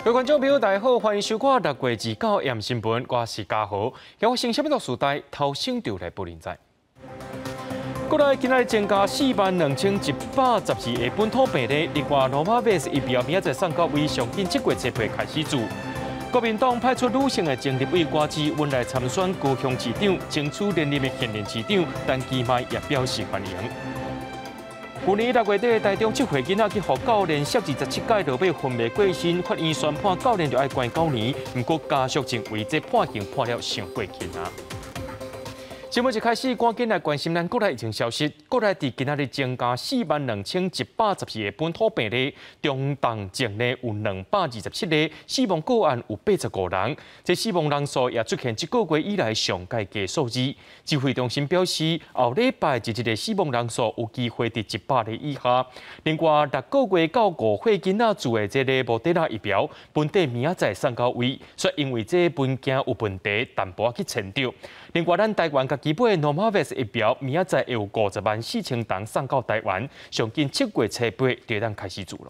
各位觀眾朋友，大家好，歡迎收看6月29暗新聞，我是嘉豪。今日先什麼時代頭先就來報您知。國內今仔日增加42,112個本土病例，另外 Novavax 疫苗明仔載送到位，上緊7月7日開始注。國民黨派出女性的前立委郭志溫來參選高雄市長，爭取連任的現任市長陳其邁也表示歡迎。去年6月底，台中7歲囡仔去予教練摔27擺落尾昏迷過身，法院宣判教練著愛關9年。毋過家屬認為這判刑判了傷過輕啊。新聞一開始，趕緊來關心咱國內疫情消息。國內佇今仔日增加42,112個本土病例，中重症呢有227個，死亡個案有85人。這死亡人數也出現這個月以來上蓋低數字。指揮中心表示，後禮拜一日的死亡人數有機會佇100例以下。另外，6個月到5歲囡仔注的這个莫德納疫苗，本地明仔載送到位，煞因為這文件有問題，淡薄仔去遷就。另外，咱台灣家己買的 Novavax 疫苗，明仔載會有50萬4千筒送到台灣，上緊7月7日就會當開始注囉。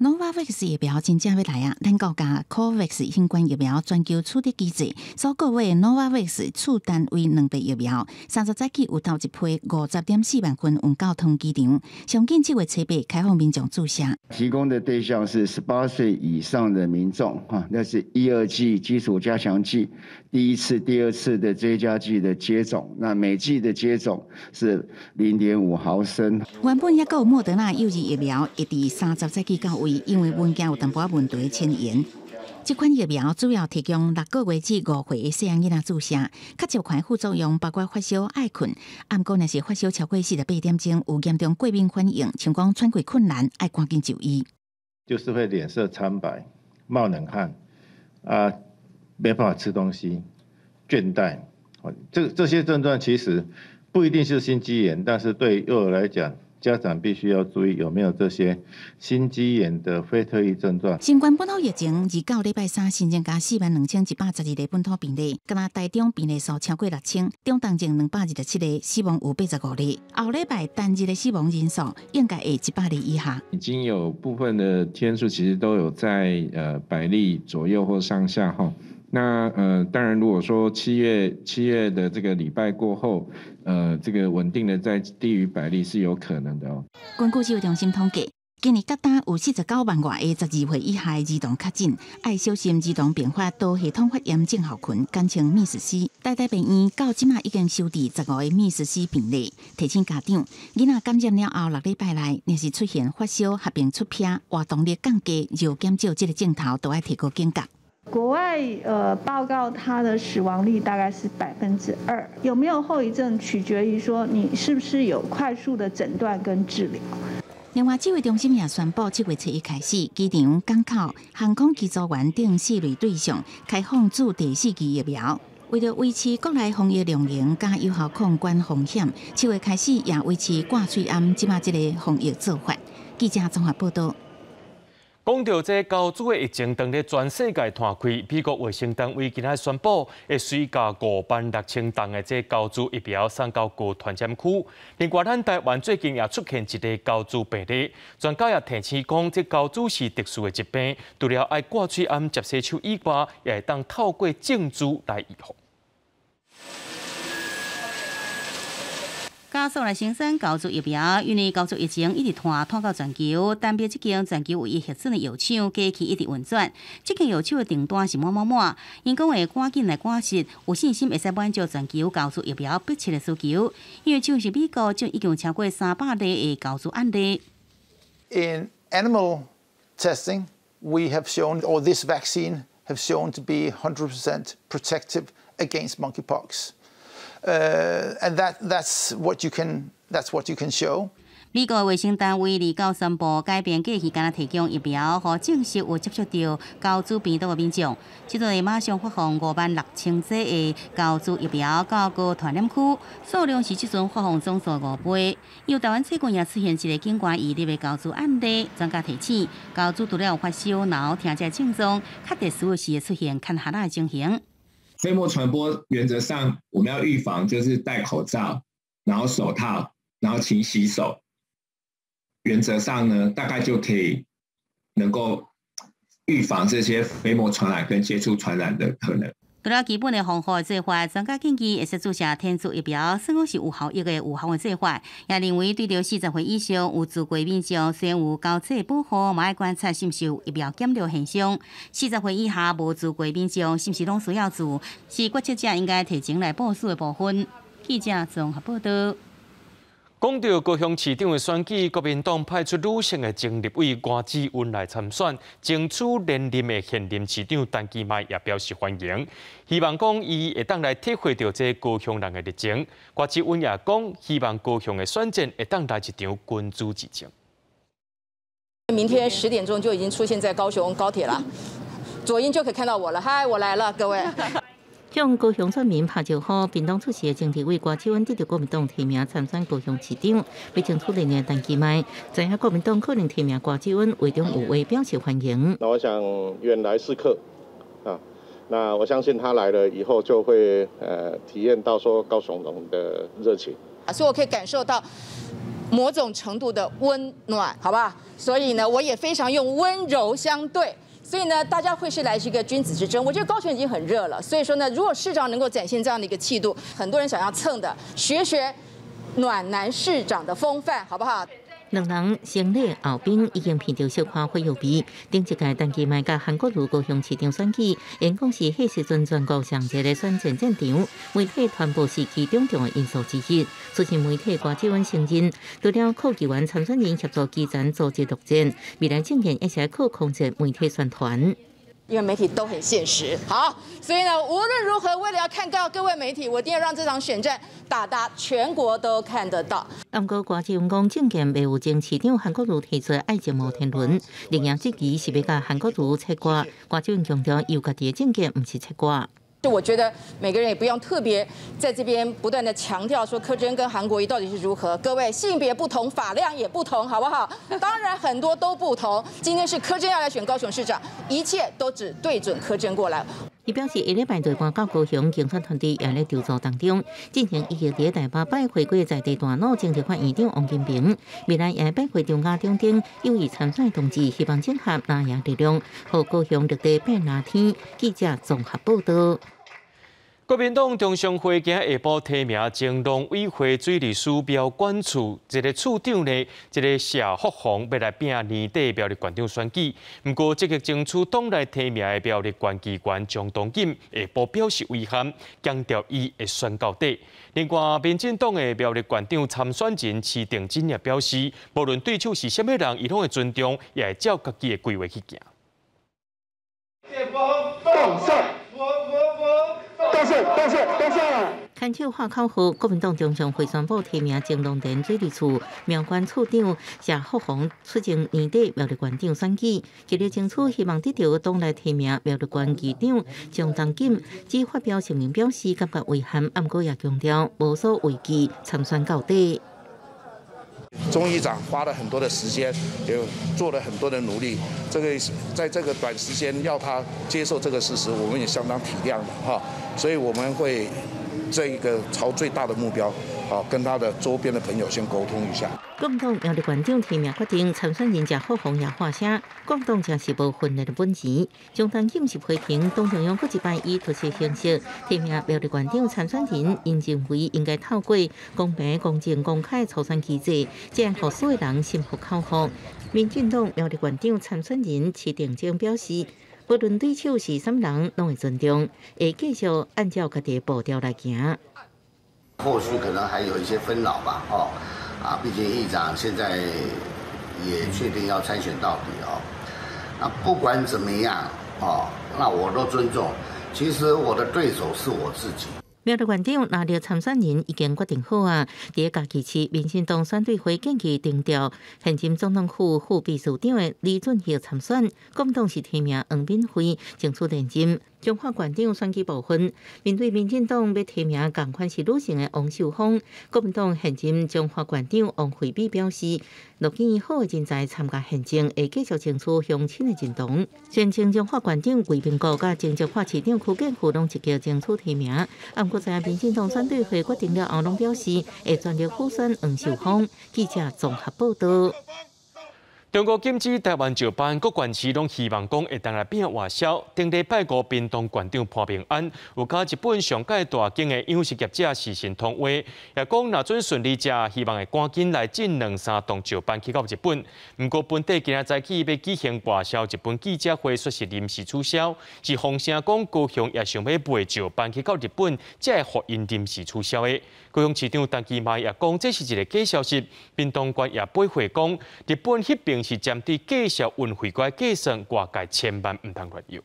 Novavax 疫苗真正欲來啊！咱國家 COVAX 相關疫苗全球取得機制，所購買 Novavax 次單位兩倍疫苗，30早起有頭一批50.4萬份運到湯機場，上緊7月7日開放民眾注射。提供的對象是18歲以上的民眾，哈，那是一二劑基礎加強劑，第一次、第二次的追加劑的接種，那每劑的接種是0.5毫升。原本抑閣有莫德納幼兒疫苗，會佇30早起到位，因為文件有淡薄仔問題遷延。這款疫苗主要提供6個月至5歲的細漢囡仔注射，較少款副作用包括發燒、愛睏。毋過若是發燒超過48點鐘，有嚴重過敏反應，像講喘氣困難，愛趕緊就醫。就是會臉色蒼白、冒冷汗，啊，沒辦法吃東西、倦怠，這些症狀其實不一定是心肌炎，但是對幼兒來講，家長必須要注意有沒有這些心肌炎的非特異症狀。新冠本土疫情29禮拜三新增加42,112個本土病例，敢若台中病例數超過6千，中重症227個，死亡有85例。後禮拜單日的死亡人數應該會100例以下。已經有部分的天數其實都有在100例左右或上下哈。那當然，如果說7月的這個禮拜過後，這個穩定的在低於100例是有可能的哦。根據指揮中心統計，今年甲今有49萬外个12歲以下的兒童確診，愛小心兒童併發多系統發炎症候群，簡稱 MIS-C。台大病院到這馬已經收治15個 MIS-C 病例，提醒家長，囡仔感染了後6禮拜內，若是出現發燒、合併出癖、活動力降低、尿減少這个症頭，都愛提高警覺。國外報告，它的死亡率大概是2%，有沒有後遺症取決於說你是不是有快速的診斷跟治療。另外，指揮中心也宣布，7月7日開始，機場、港口、航空機組員等四類對象開放注第四劑疫苗。為著維持國內防疫量能佮有效控管風險，7月開始也維持掛喙罨這馬這个防疫做法。記者綜合報道。講到這猴痘的疫情，當咧全世界湠開，美國衛生單位今仔宣布，會追加5萬6千筒的這猴痘疫苗送到高傳染區。另外，咱台灣最近也出現一个猴痘病例，專家也提醒講，這猴痘是特殊的疾病，除了愛掛喙罨、捷洗手以外，也會當透過靜注來預防。加速來生產猴痘疫苗，因為猴痘疫情一直湠湠到全球，單邊這間全球唯一核准的藥廠機器一直運轉，這間藥廠的訂單是滿滿滿，𪜶講會趕緊來趕實，有信心會使滿足全球猴痘疫苗迫切的需求。因為像是美國就已經有超過300例的猴痘案例。 In animal testing, we have shown, or this vaccine have shown to be 100% protective against monkeypox. And that's what you can show. 美國衛生單位29宣布改變過去，干焦提供疫苗，予證實有接觸著猴痘病毒的民眾。這陣會馬上發放5萬6千劑的猴痘疫苗到高傳染區，數量是這陣發放總數5倍。因為台灣最近也出現一个境外移入的猴痘案例，專家提醒，猴痘除了有發燒、腦疼這症狀，較特殊的是會出現乾癟的情形。飛沫傳播原則上，我們要預防就是戴口罩，然後手套，然後勤洗手。原則上呢，大概就可以能夠預防這些飛沫傳染跟接觸傳染的可能。除了基本的防護做法，專家建議會使注射天竺疫苗，算講是有效益的有效的做法。也認為對著40歲以上有自過民眾，雖然有交際保護，嘛愛觀察是毋是有疫苗減弱現象。40歲以下無自過民眾，是毋是攏需要注？是決策者應該提前來部署的部分。記者綜合報道。講到高雄市長的選舉，國民黨派出女性的前立委柯志恩來參選，爭取連任的現任市長陳其邁也表示歡迎，希望講伊會當來體會著這高雄人的熱情。柯志恩也講，希望高雄的選戰會當來一場君子之爭。明天10點鐘就已經出現在高雄高鐵了，左營就可以看到我了。嗨，我來了，各位。向高雄選民拍招呼，屏東出席的前立委柯志恩得著國民黨提名參選高雄市長，欲爭取連任陳其邁，知影國民黨可能提名柯志恩，話中有話表示歡迎。那我想遠來是客啊，那我相信他來了以後就會體驗到說高雄人的熱情。所以我可以感受到某種程度的溫暖，好不好？所以呢，我也非常用溫柔相對。所以呢，大家會是來一個君子之爭。我覺得高雄已經很熱了，所以說呢，如果市長能夠展現這樣的一個氣度，很多人想要蹭的，學學暖男市長的風範，好不好？兩人先禮後兵，已經鼻著小可火藥味。頂一屆陳其邁佮韓國瑜高雄市長選舉，因講是彼時陣全國上熱的選戰戰場，媒體傳播是其中重要因素之一。出身媒體柯志恩承認，除了靠議員參選人協助基層組織作戰，未來政見也是靠控制媒體宣傳。因為媒體都很現實，好，所以呢，無論如何，為了要看到各位媒體，我一定要讓這場選戰打達全國都看得到。不過，柯志恩講政見袂有前市長韓國瑜提出愛情摩天輪，另外質疑是欲共韓國瑜切割。柯志恩強調，伊有家己的政見，毋是切割。就我覺得每個人也不用特別在這邊不斷的強調說柯志恩跟韓國瑜到底是如何。各位性別不同，髮量也不同，好不好？當然很多都不同。今天是柯志恩要來選高雄市長，一切都只對準柯志恩過來。伊表示，下禮拜就搬到高雄競選團隊也咧籌組當中，進行伊會佇台北拜會過在地大腦前立法院長王金平，未來也會拜會張亞中等有意參選的同志，希望整合藍營力量，予高雄綠地變藍天。記者綜合報道。國民黨中常會今下晡提名前農委會水利署苗管處一个處長呢，這個謝福洪欲來拚年底苗栗縣長選舉。毋過積極爭取黨內提名的苗栗縣議員張東錦下晡表示遺憾，強調伊會選到底。另外，民進黨的苗栗縣長參選人施定真也表示，無論對手是啥物人，伊攏會尊重，也會照家己的規劃去行。牽手喊口號，國民黨中常會宣布提名前農田水利署苗管處長謝福洪出征年底苗栗縣長選舉，極力爭取希望得著黨內提名苗栗縣議長張東錦，只發表聲明表示感覺遺憾，毋過也強調無所畏懼，參選到底。鍾議長花了很多的時間，也做了很多的努力。這個在這個短時間要他接受這個事實，我們也相當體諒的哈。所以我們會這一個朝最大的目標，好跟他的周邊的朋友先溝通一下。國民黨苗栗縣長提名決定，參選人謝福洪也發聲，國民黨真是無分裂的本錢。張東錦是批評黨中央閣一擺以特赦形式提名苗栗縣長參選人，𪜶認為應該透過公平、公正、公開初選機制，這樣予所有人心服口服。民進黨苗栗縣長參選人施定正表示，無論對手是啥物人，攏會尊重，會繼續按照家己的步調來行。後續可能還有一些紛擾吧，哦，啊，畢竟議長現在也確定要參選到底哦。那不管怎麼樣，哦，那我都尊重。其實我的對手是我自己。苗栗縣長藍綠參選人已經決定好啊！佇嘉義市民進黨選對會建議定調，現任總統府副秘書長的李俊赫參選，國民黨是提名黃敏惠爭取連任。彰化縣長選舉部分，面對民進黨欲提名仝款是女性的王秀芳，國民黨現任彰化縣長王惠美表示，樂見好的人才參加縣政，會繼續爭取鄉親的認同。前前彰化縣長魏明國佮前彰化市長柯建富攏積極爭取提名，毋過在民進黨選對會決定了後，攏表示會全力輔選王秀芳。記者綜合報道。中國禁止台灣石斑，各縣市攏希望講會當來拼外銷。頂禮拜五，屏東縣長潘孟安有佮日本上蓋大間的養殖業者視訊通話，也講若準順利者，希望會趕緊來進兩三噸石斑去到日本。毋過本地今仔早起欲舉行外銷日本記者會，說是臨時取消，是風聲講高雄也想欲賣石斑去到日本，才會予𪜶臨時取消的。高雄市長陳其邁也講，這是一個假消息。屏東縣也駁回講，日本彼爿是針對價數運費來計算，外界千萬毋通亂謥。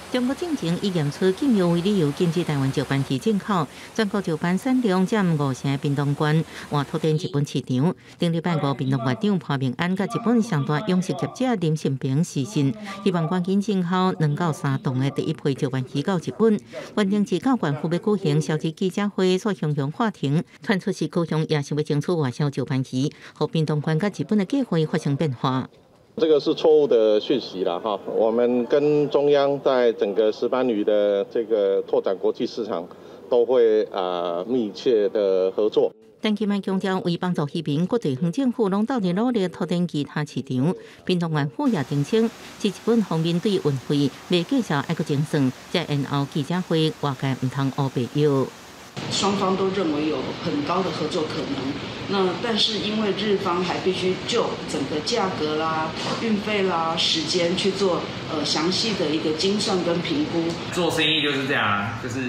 中國進前以驗出禁漁為理由禁止台灣石斑魚進口，全國石斑產量佔五成的屏東縣，換拓展日本市場。頂禮拜五，屏東縣長潘孟安佮日本上大養殖業者林勝平視訊，希望趕緊進口兩到三噸的第一批石斑魚到日本。原定自到縣府欲舉行消息記者會，煞雄雄喊停，傳出是高雄也想欲爭取外銷石斑魚，予屏東縣佮日本的計劃發生變化。這個是錯誤的訊息了哈，我們跟中央在整個石斑魚的這個拓展國際市場，都會密切的合作。陳其邁強調，為幫助漁民，各地方政府攏鬥陣努力拓展其他市場。屏東縣府也澄清，是日本方面對運費未計數愛閣精算，才延後記者會，外界毋通烏白謥。雙方都認為有很高的合作可能，那但是因為日方還必須就整個價格啦、運費啦、時間去做詳細的一個精算跟評估。做生意就是這樣，就是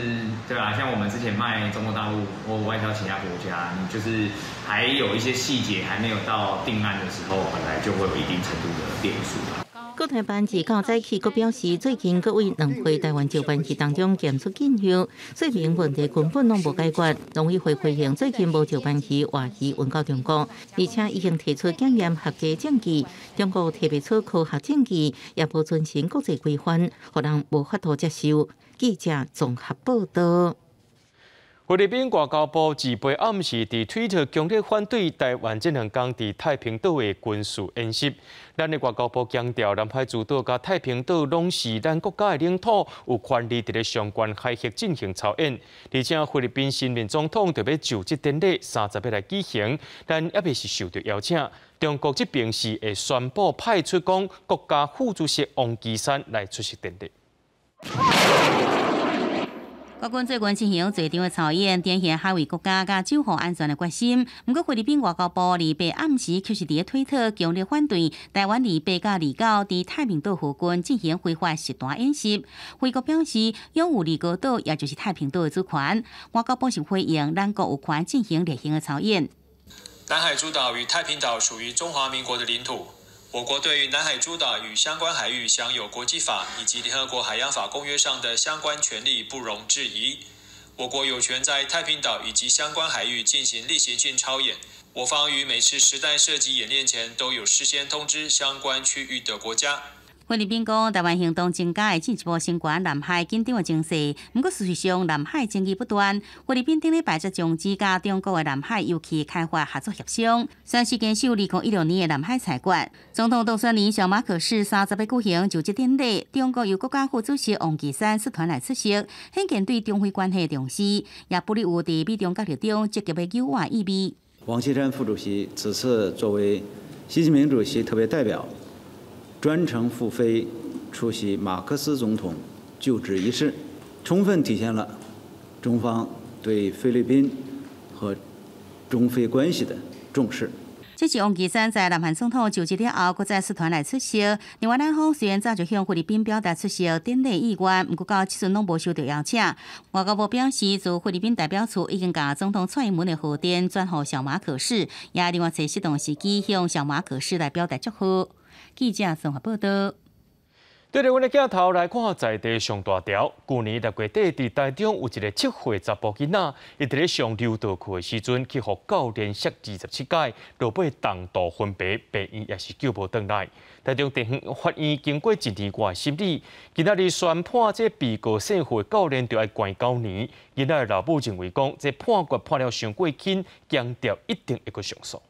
對吧？像我們之前賣中國大陸或外銷其他國家，你就是還有一些細節還沒有到定案的時候，本來就會有一定程度的變數。國台辦自較早起閣表示，最近閣對兩批台灣石斑魚當中檢出禁藥，說明問題根本攏無解決。農委會回應，最近無石斑魚外魚運到中國，而且已經提出檢驗合格證據，中國提袂出科學證據，也無遵循國際規範，予人無法度接受。記者綜合報道。菲律賓外交部自八暗時佇推特強烈反對台灣這兩工佇太平島的軍事演習。咱的外交部強調，南海諸島佮太平島攏是咱國家的領土，有權利佇咧相關海域進行操演。而且菲律賓新任總統就欲就職典禮30欲來舉行，咱猶未是受著邀請。中國這邊是會宣布派出講國家副主席王岐山來出席典禮。國軍最近進行濟場的操演，展現捍衛國家佮守護安全的決心。毋過菲律賓外交部28暗時卻是佇咧推特強烈反對台灣28佮29佇太平島附近進行非法實彈演習。菲國表示，擁有呂高島，也就是太平島的主權。外交部是回應，咱國有權進行例行的操演。南海諸島與太平島屬於中華民國的領土。我國對於南海諸島與相關海域享有國際法以及聯合國海洋法公約上的相關權利，不容置疑。我國有權在太平島以及相關海域進行例行性操演。我方於每次實彈射擊演練前，都有事先通知相關區域的國家。菲律賓講，台灣行動增加會進一步升懸南海緊張的情勢。毋過事實上，南海爭議不斷。菲律賓頂禮拜才終止佮中國的南海油氣開發合作協商，宣示堅守2016年的南海裁決。總統當選人小馬可仕30欲舉行就職典禮，中國由國家副主席王岐山率團來出席，顯見對中菲關係的重視，也不利有佇美中角力中積極的糾外意味。王岐山副主席此次作為習近平主席特別代表，專程赴菲出席馬可斯總統就職儀式，充分體現了中方對菲律賓和中菲關係的重視。這是王岐山在南韓總統就職了後，閣再率團來出席。另外，咱方雖然早就向菲律賓表達出席典禮意願，毋過到這陣攏無收到邀請。外交部表示，自菲律賓代表處已經共總統蔡英文的賀電轉予小馬可仕，也另外揣適當時機向小馬可仕來表達祝賀。記者綜合報道。對著阮的鏡頭來看，在地上大條。舊年6月底，佇台中有一個7歲查埔囡仔，伊佇咧上柔道課的時陣，去予教練摔27擺，落尾重度昏迷，病院也是救無轉來。台中地方法院經過一年外審理，今仔日宣判這被告勝負的教練著愛關9年。囡仔的老母認為講，這判決判了傷過輕，強調一定會閣上訴。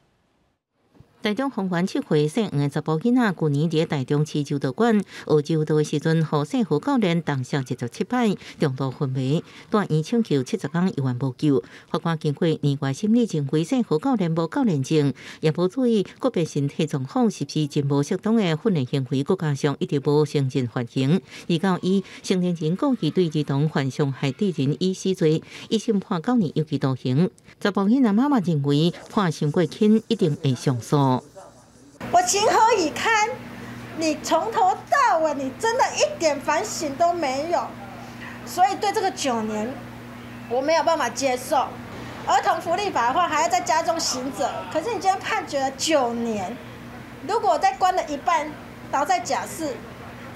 台中豐原7歲姓黃的查埔囡仔，舊年佇台中市柔道館學柔道的時陣，予姓何教練重摔27擺，重度昏迷，住院搶救70工猶原無救。法官經過年外審理，認為姓何教練無教練證，也無注意個別身體狀況，實施真無適當的訓練行為，閣加上一直無承認犯行，二告以成年人故意對兒童犯傷害致人以死罪，一審判9年有期徒刑。查埔囡仔媽媽認為判傷過輕，一定會上訴。我情何以堪？你從頭到尾，你真的一點反省都沒有，所以對這個9年，我沒有辦法接受。兒童福利法的話，還要再加重刑責。可是你今天判決了九年，如果再關了一半，然後再假釋，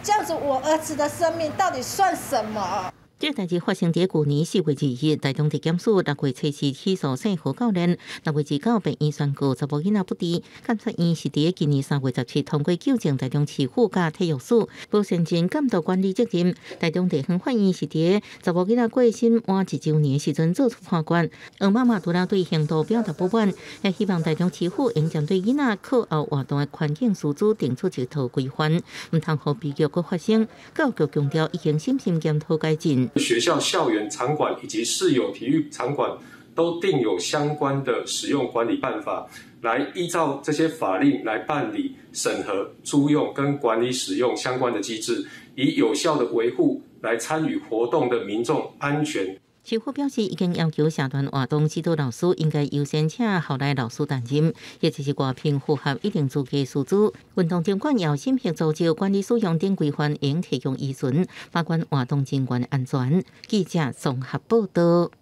這樣子我兒子的生命到底算什麼？這個代誌發生佇舊年4月2日，台中地檢署6月七日起訴姓何教練，6月29法院宣告查埔囡仔不治。監察院是佇今年3月17通過糾正台中市府佮體育署無善盡監督管理責任。台中地方法院是佇查某囡仔過身滿1週年時陣做出判決。黃媽媽除了對刑度表達不滿，也希望台中市府應針對囡仔課後活動的環境師資定出一套規範，毋通予悲劇閣發生。教育局強調已經審慎檢討改進。學校校園場館以及市有體育場館都訂有相關的使用管理辦法，來依照這些法令來辦理審核、租用跟管理使用相關的機制，以有效的維護來參與活動的民眾安全。市府表示，已經要求社團活動指導老師應該優先請校內老師擔任，或者是外聘符合一定資格師資。運動場館要審核組織管理使用等規範，應提供依循，把關活動人員安全。記者綜合報道。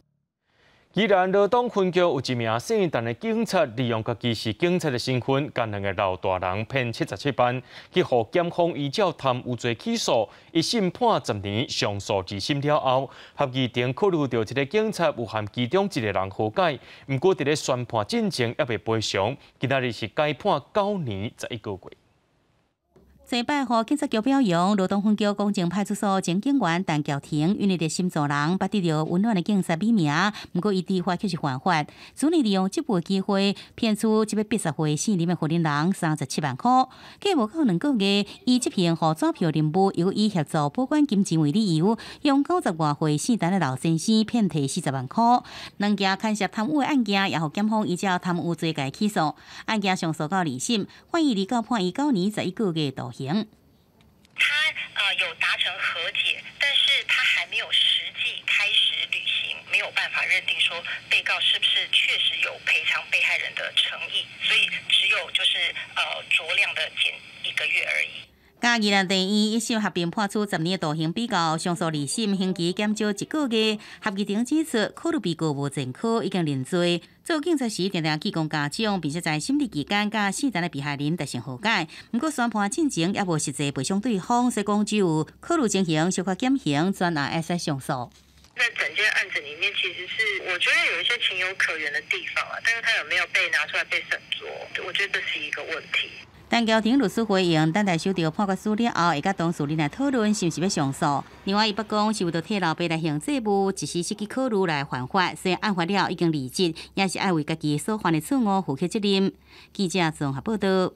宜蘭羅東分局有一名姓陳的警察，利用家己是警察的身份，共兩个老大人騙77萬，去予檢方依照貪污罪起訴，一審判10年，上訴二審了後，合議庭考慮著這个警察有和其中一个人和解，毋過佇咧宣判進前猶未賠償，今仔日是改判9年11個月。這擺予警察局表揚，羅東分局公正派出所前警員陳橋庭，因為熱心助人，捌得著溫暖的警察美名。毋過伊知法卻是犯法，主呢利用這部機會騙取這位80歲姓林的婦人37萬塊。過無夠2個月，伊執行予紙票任務，又以協助保管金錢為理由，向90外歲姓陳的老先生騙提40萬塊。兩件牽涉貪污的案件，也予檢方依照貪污罪共起訴。案件上訴到二審，法院二告判伊9年11個月徒刑。他有達成和解，但是他還沒有實際開始履行，沒有辦法認定說被告是不是確實有賠償被害人的誠意，所以只有就是酌量的減1個月而已。佮宜蘭地院一審合併判處10年徒刑，被告上訴二審刑期減少1個月。合議庭指出，考慮被告無前科，已經認罪，做警察時定定記功嘉獎，並且在審理期間佮姓陳的被害人達成和解。毋過宣判進前猶無實際賠償對方，所以講只有考慮情形小可減刑，全案會使上訴。在整件案子裡面，其實是我覺得有一些情有可原的地方啊，但是他有沒有被拿出來被審酌，我覺得這是一個問題。陳橋庭律師回應，等待收到判決書了後，會佮當事人來討論是毋是欲上訴。另外，伊捌講是為著替老爸來還債務，一時失去考慮來犯法，雖然案發了已經離職，也是愛為家己所犯的錯誤負起責任。記者綜合報道。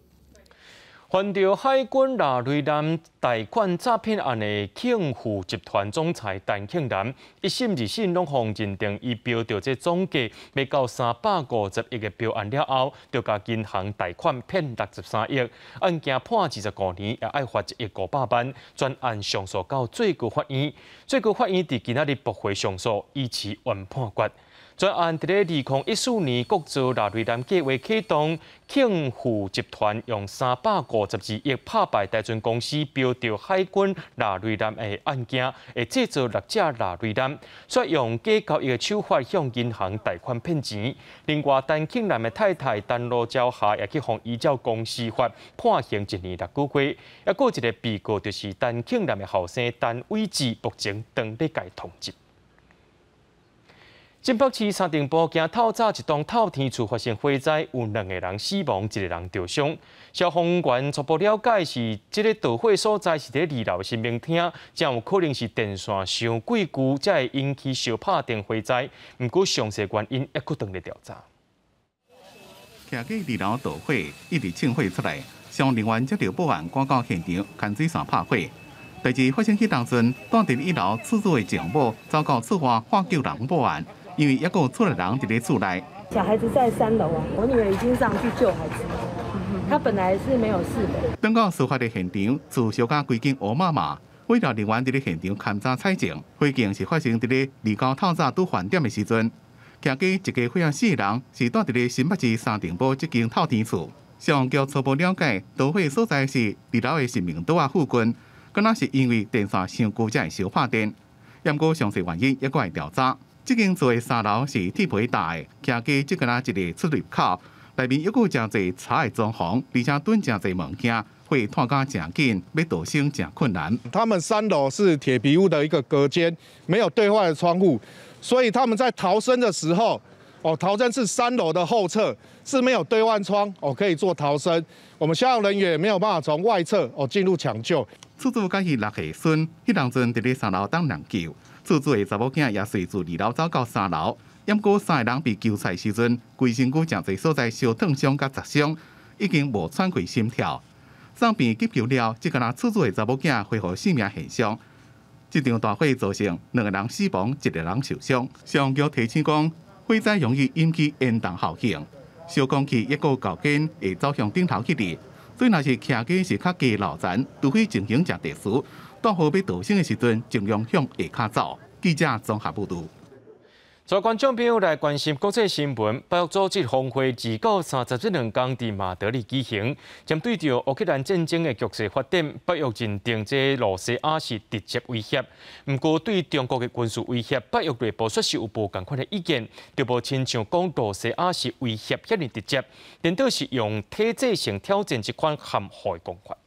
犯著海軍藍雷男貸款詐騙案的慶富集團總裁陳慶南，一審、二審攏予認定伊標著這總價欲到350億的標案了後，就共銀行貸款騙63億，案件判25年，也愛罰1億500萬，全案上訴到最高法院，最高法院佇今仔日駁回上訴，維持原判決。全案佇咧2014年國造藍雷南計畫啟動，慶富集團用352億拍敗台船公司標著海軍藍雷南的案件，會製造六隻藍雷南，煞用假交易的手法向銀行貸款騙錢。另外，陳慶南的太太陳羅朝霞也去予依照公司法判刑1年6個月。猶閣有一個被告就是陳慶南的後生陳偉志，目前當咧共通緝。新北市三重埔今透早一棟透天厝發生火災，有兩個人死亡，一個人著傷。消防員初步了解是，這个著火所在是佇二樓神明廳，誠有可能是電線傷過舊，才會引起燒拍電火災。毋過詳細原因猶閣當咧調查。徛伫二樓導火，一直衝火出來，消防人員接到報案，趕到現場，牽水線拍火。代誌發生彼當陣，住佇一樓出租的丈母走到厝外喊救人報案，因為猶閣有厝內人佇咧厝內。小孩子在三樓啊，我女兒已經上去救孩子，她本來是沒有事的。轉到事發的現場，厝燒甲規間烏麻麻，火調人員佇咧現場勘查採證，火警是發生佇咧29透早拄飯點的時陣。徛家一家伙仔四个人是住佇咧新北市三重埔這間透天厝。消防局初步了解，導火所在是二樓的新明島仔附近，敢若是因為電線傷高才會燒拍電。毋過詳細原因猶閣會調查。這間厝的三樓是鐵皮搭的，徛家只敢若一個出入口，內面猶閣有誠濟柴的裝潢，而且囤誠濟物件，火湠甲誠緊，欲逃生誠困難。他們三樓是鐵皮屋的一個隔間，沒有對外的窗戶，所以他們在逃生的時候，哦，逃生是三樓的後側是沒有對外窗，哦，可以做逃生。我們消防人員也沒有辦法從外側哦進入搶救。厝主佮伊6歲孫，彼當陣佇咧三樓等人救。厝主的查某囝也隨自二樓走到三樓，毋過三个人被救出來時陣，規身軀誠濟所在燒燙傷佮砸傷，已經無喘氣心跳。送病急救了，只敢若厝主的查某囝恢復生命現象。這場大火造成兩個人死亡，一個人受傷。消防局提醒講，火災容易引起煙囱效應，燒空氣一個厚煙會走向頂頭去哩。所以若是徛家是較低樓層，除非情形誠特殊，大火欲逃生的時陣，盡量向下跤走。記者綜合報導。在觀眾朋友來關心國際新聞，北約組織峰會2到30這兩工佇馬德里舉行，針對著烏克蘭戰爭的局勢發展，北約認定這羅西亞是直接威脅。毋過對中國的軍事威脅，北約內部煞是有無仝款的意見，就無親像講羅西亞是威脅遐爾直接，顛倒是用體制性挑戰這款含糊的講法。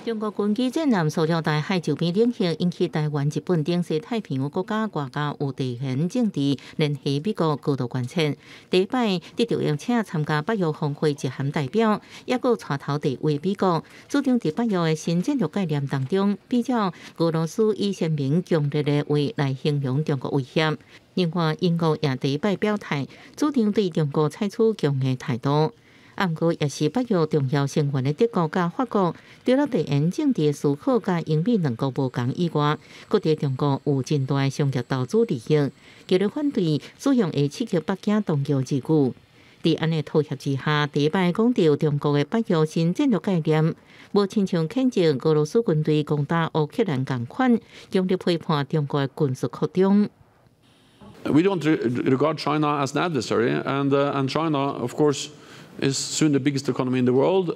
中國軍機戰艦溯大海周邊領域，引起台灣、日本等西太平洋國家外交有地緣政治聯繫美國高度關切。第一擺得到邀請參加北約峰會一函代表，抑閣帶頭地為美國主張佇北約的新戰略概念當中，比較俄羅斯以鮮明強烈的話來形容中國威脅。另外，英國也第一擺表態，主張對中國採取強硬態度。毋過，也是北約重要成員的德國佮法國，除了地緣政治思考佮英美兩國無仝以外，閣佇中國有真大的商業投資利益，強烈反對使用會刺激北京動搖之舉。佇按呢妥協之下，第一擺講著中國的北約新戰略概念，無親像譴責俄羅斯軍隊攻打烏克蘭仝款，強烈批判中國的軍事擴張。 We don't regard China as an adversary, and China, of course, is soon the biggest economy in the world.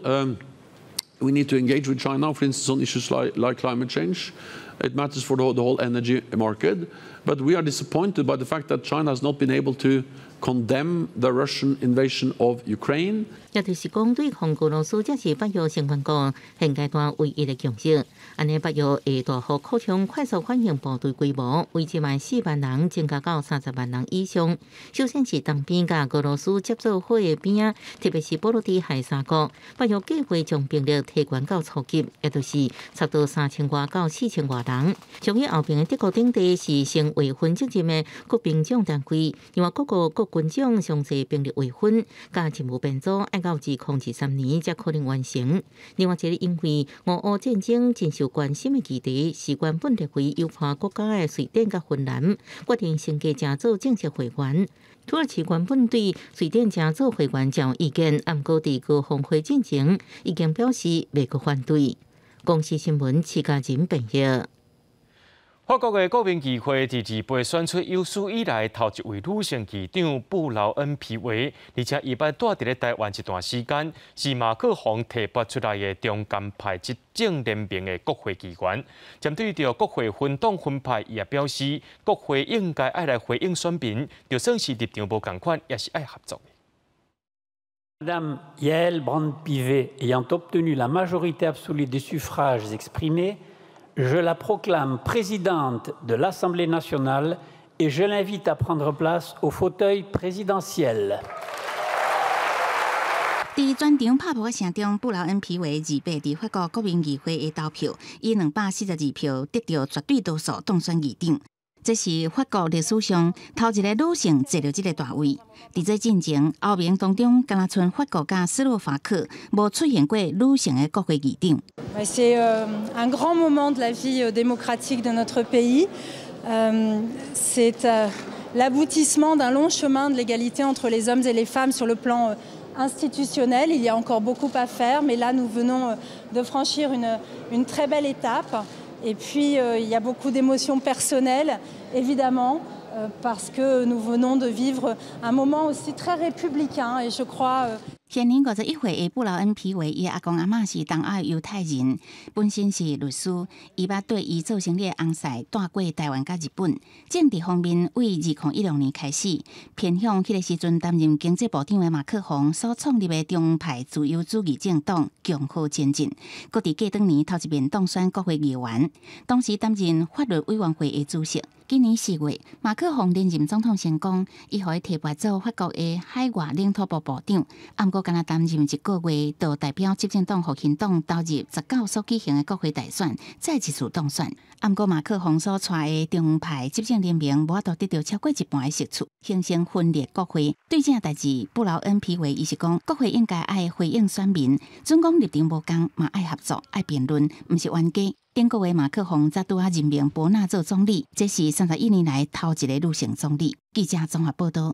We need to engage with China, for instance, on issues like climate change. It matters for the whole energy market. But we are disappointed by the fact that China has not been able to condemn the Russian invasion of Ukraine. 也就是講，對抗俄羅斯才是北約成員國現階段唯一的共識。按呢，北約會大幅擴充快速反應部隊規模，為這擺4萬人增加到30萬人以上。首先是東邊佮俄羅斯接做伙的邊仔，特別是波羅的海三國，北約計劃將兵力提懸到初級，也就是差不多3000外到4000外人。屬於後邊的德國等地是先劃分責任的各兵種單位，另外各國各軍種詳細兵力劃分，佮任務編組愛到2023年才可能完成。另外一個因為俄烏戰爭真受關心的議題，是原本列為優化國家的瑞典佮芬蘭，決定升級成做正式會員。土耳其原本對瑞典成做會員誠有意見，毋過佇高峰會進前已經表示袂閣反對。公視新聞徐嘉仁編譯。法國的國民議會佇28選出有史以來頭一位女性議長布勞恩皮維，而且伊捌蹛佇咧台灣一段時間，是馬克宏提拔出來的中間派執政聯盟的國會議員。針對著國會分黨分派，伊也表示，國會應該愛來回應選民，就算是立場無仝款，也是愛合作。 Madame Yaël Braun-Pivet ayant obtenu la majorité absolue des suffrages exprimés, je la proclame présidente de l'Assemblée nationale et je l'invite à prendre place au fauteuil présidentiel. 佇全場拍噗仔聲中，布勞恩皮維28佇法國國民議會的投票，以242票得著絕對多數當選議長。這是法國歷史上頭一个女性坐著這个大位。佇這進前，歐盟當中敢若賰法國佮斯洛伐克無出現過女性的國會議長。 C'est un grand moment de la vie démocratique de notre pays. C'est l'aboutissement d'un long chemin de l'égalité entre les hommes et les femmes sur le plan institutionnel. Il y a encore beaucoup à faire, mais là, nous venons de franchir une très belle étape. Et puis, il y a beaucoup d'émotions personnelles, évidemment, parce que nous venons de vivre un moment aussi très républicain et je crois. 現年51歲的布勞恩皮維，伊阿公阿嬤是東歐猶太人，本身是律師。伊捌綴伊做生理的翁婿蹛過台灣佮日本。政治方面，對2016年開始，偏向彼个時陣擔任經濟部長的馬克宏所創立的中派自由主義政黨共和前進，閣佇過當年頭一遍當選國會議員，當時擔任法律委員會的主席。今年4月，馬克宏連任總統成功，伊予伊提拔做法國的海外領土部部長。毋過，干焦擔任一個月，就代表執政黨復興黨投入19所舉行的國會大選，再一次當選。毋過，馬克宏所帶的中派執政聯盟無法度得著超過一半的席次，形成分裂國會。對這代誌，布勞恩皮維伊是講，國會應該愛回應選民，準講立場無仝，嘛愛合作、愛辯論，毋是冤家。頂個月馬克宏才拄仔任命伯納做總理，這是31年來頭一个女性總理。記者綜合報道。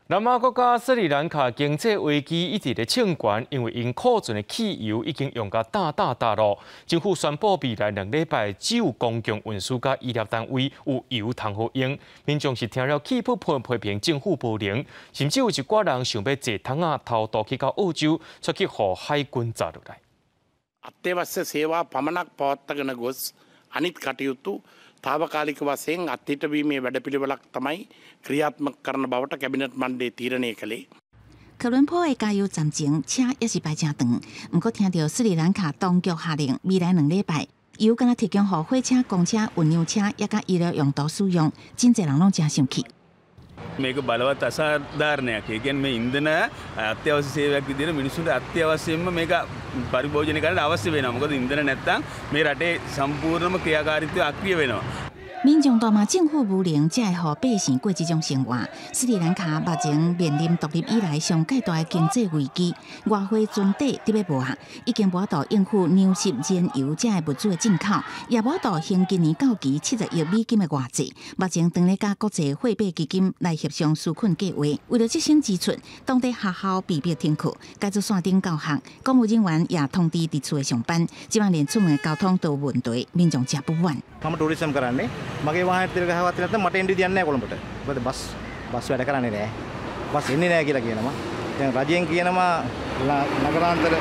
南亞國家斯里蘭卡經濟危機一直咧衝懸，因為𪜶庫存的汽油已經用甲焦焦焦囉。政府宣布未來2禮拜只有公共運輸佮醫療單位有油通好用。民眾是聽了氣噗噗批評政府無能，甚至有一寡人想欲坐桶仔偷渡去到澳洲，卻去予海軍抓落來。 අත්‍යවශ්‍ය සේවා පමණක් පවත්වාගෙන ගොස් අනිත් කටයුතු තාවකාලික වශයෙන් අත්හිටවීමේ වැඩපිළිවෙලක් තමයි ක්‍රියාත්මක කරන බවට කැබිනට් මණ්ඩලය තීරණය කළේ. 科倫坡的加油站前，車猶是排誠長。毋過聽著斯里蘭卡當局下令，未來2禮拜油干焦提供予火車、公車、運糧車，抑佮醫療用途使用，真濟人攏誠生氣。 මේක බලවත් අසාධාරණයක්. ඒ කියන්නේ මේ ඉන්ධන අත්‍යවශ්‍ය සේවයක් විදිහට මිනිස්සුන්ට අත්‍යවශ්‍යයෙන්ම මේක පරිභෝජනය කරන්න අවශ්‍ය වෙනවා. මොකද ඉන්ධන නැත්තම් මේ රටේ සම්පූර්ණම ක්‍රියාකාරීත්වය අක්‍රිය වෙනවා. 民眾大罵政府無能，才會予百姓過這種生活。斯里蘭卡目前面臨獨立以來上蓋大的經濟危機，外匯存底得欲無啊，已經無法度應付糧食、燃油這个物資的進口，也無法度還今年到期70億美金的外債。目前正咧佮國際貨幣基金來協商紓困計劃，為著節省支出，當地學校被迫停課，改做線頂教學，公務人員也通知佇厝內上班，這擺連出門的交通都有問題，民眾誠不滿。 මම ටූරිසම් කරන්නේ මගේ වාහනේත් තෙල් ගහවත් නැත්නම් මට එන්න විදියක් නැහැ කොළඹට. මොකද බස් බස් වැඩ කරන්නේ නැහැ. බස් එන්නේ නැහැ කියලා කියනවා. දැන් රජයෙන් කියනවා නගරාන්තර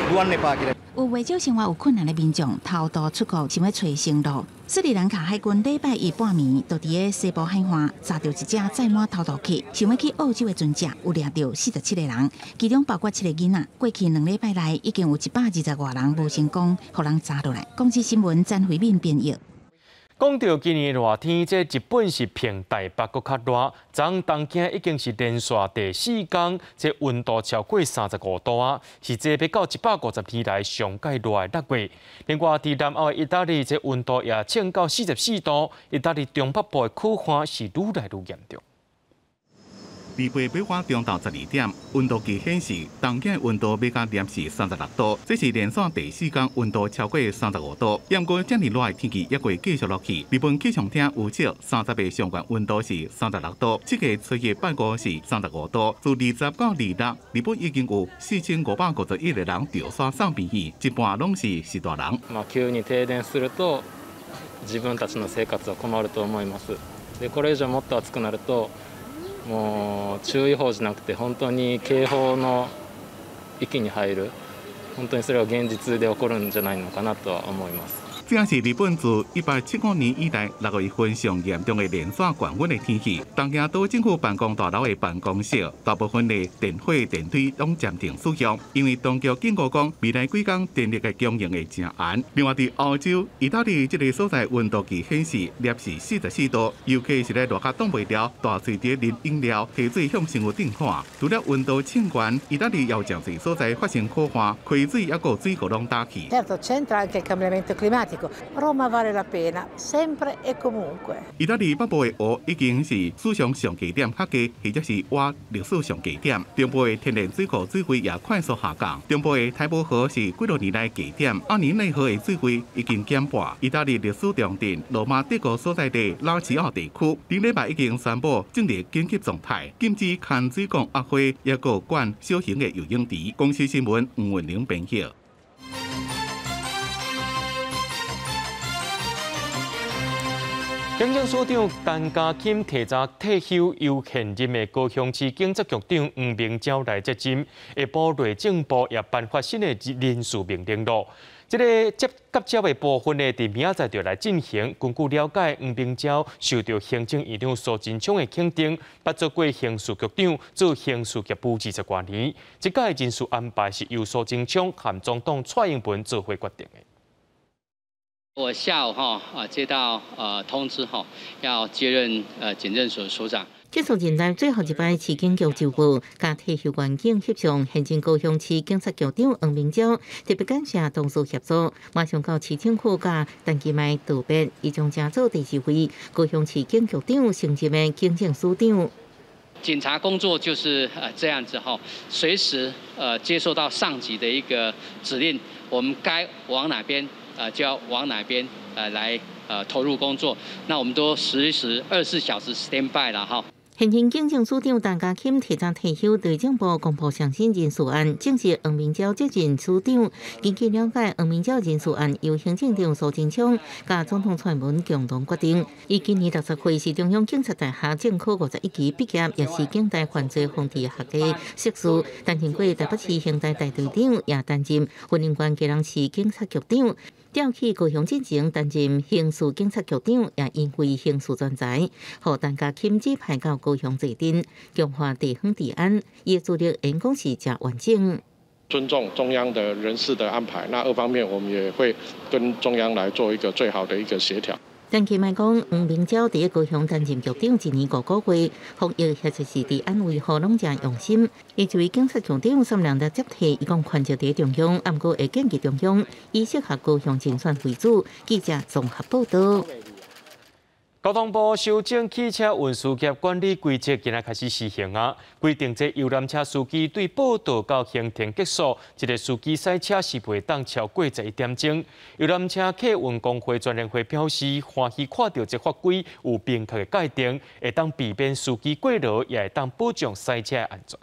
දුවන්න එපා කියලා. 有袂少生活有困難的民眾偷渡出國，想欲揣生路。斯里蘭卡海軍禮拜一半暝，就佇个西部海岸抓著一隻載滿偷渡客，想欲去澳洲的船隻，有掠著47個人，其中包括七個囡仔。過去2禮拜內，已經有120外人無成功，予人抓落來。公視新聞詹慧敏編譯。講到今年熱天，這日本是比台北閣較熱，昨東京已經是連續第四工，這溫度超過35度啊，是這欲到150年來上蓋熱的6月。另外，佇南歐的意大利，這溫度也衝到44度，意大利中北部的苦旱是愈來愈嚴重。禮拜八晚中晝12點，溫度計顯示東京溫度欲到攝氏36度，這是連續第四工溫度超過35度。毋過遮爾熱的天氣猶會繼續落去。日本氣象廳預測30日上懸溫度是36度，這個初一拜五是35度。自20到26，日本已經有4551個人著沙送病院，一半攏是序大人。まあ急に停電すると自分たちの生活は困ると思います。でこれ以上もっと暑くなるともう注意報じゃなくて本当に警報の域に入る本当にそれは現実で起こるんじゃないのかなとは思います。這是日本自1875年以來6月份上嚴重的連續高溫的天氣。東京都政府辦公大樓的辦公室，大部分的電火電梯攏暫停使用，因為當局警告講，未來幾工電力的供應會誠絚。另外，佇歐洲、意大利這个所在溫度計顯示攝氏44度，尤其是咧熱甲擋袂牢，大喙佇咧啉飲料、提水向身軀頂汗。除了溫度衝懸，意大利也有誠濟所在發生苦旱，溪水抑閣水庫攏焦去。 Certo, c'entra anche il cambiamento climatico. Adriatico. Roma vale la pena, sempre e comunque。意大利北部的湖已經是史上上低點，較低或者是倚歷史上低點。中部的天然水庫水位也快速下降。中部的台伯河是幾多年來低點，阿尼內河的水位已經減半。意大利歷史重鎮羅馬帝國所在地拉齊奧地區，頂禮拜已經宣布進入緊急狀態，禁止牽水管壓花，抑閣管小型的游泳池。公視新聞吳文玲編輯。行政署長陳家欽提早退休，由現任的高雄市警察局長黃明昭來接任。下晡內政部也頒發新的人事命令咯。這个接甲接的部分呢，佇明仔載就來進行。根據了解，黃明昭受到行政院長蘇貞昌的肯定，捌做過刑事局長，做刑事局部20多年。這屆人事安排是由蘇貞昌和總統蔡英文做伙決定的。我下午接到通知要接任警政署署長。結束任內最後一擺市警局就報，佮退休員警翕相，現任高雄市警察局長黃明昭特別感謝同事協助，馬上到市政府佮陳其邁道別，伊將正做第二位高雄市警局長升任的警政署長。警察工作就是這樣子隨時接受到上級的一個指令，我們該往哪邊就要往哪邊來投入工作，那我們都實時24小時 stand by 啦。現任警政署長陳家欽提早退休，內政部公布上新人事案，正是黃明昭接任署長。根據了解，黃明昭人事案由行政長蘇貞昌佮總統蔡英文共同決定。伊今年60歲，是中央警察大學正科51期畢業，也是警大犯罪防治學的碩士。擔任過台北市刑大大隊長，也擔任雲林縣基隆市警察局長。調去高雄進前擔任刑事警察局長，也因為刑事專才，予陳家欽指派到高雄坐鎮，強化地方治安。伊的資歷演講是誠完整。尊重中央的人事的安排，那二方面我們也會跟中央來做一個最好的一個協調。陳其邁講，黃明昭佇高雄擔任局長1年5個月，防疫或者是治安維護攏誠用心。伊這位警察局長三人來接替，伊講權責佇中央，毋過會建議中央以適合高雄競選為主。記者綜合報導。交通部修正汽車運輸業管理規則，今仔開始施行啊！規定這遊覽車司機對報到到行程結束，一个司機駛車是袂當超過11點鐘。遊覽車客運公會全聯會表示，歡喜看到這法規有明確的界定，會當避免司機過勞，也會當保障駛車的安全。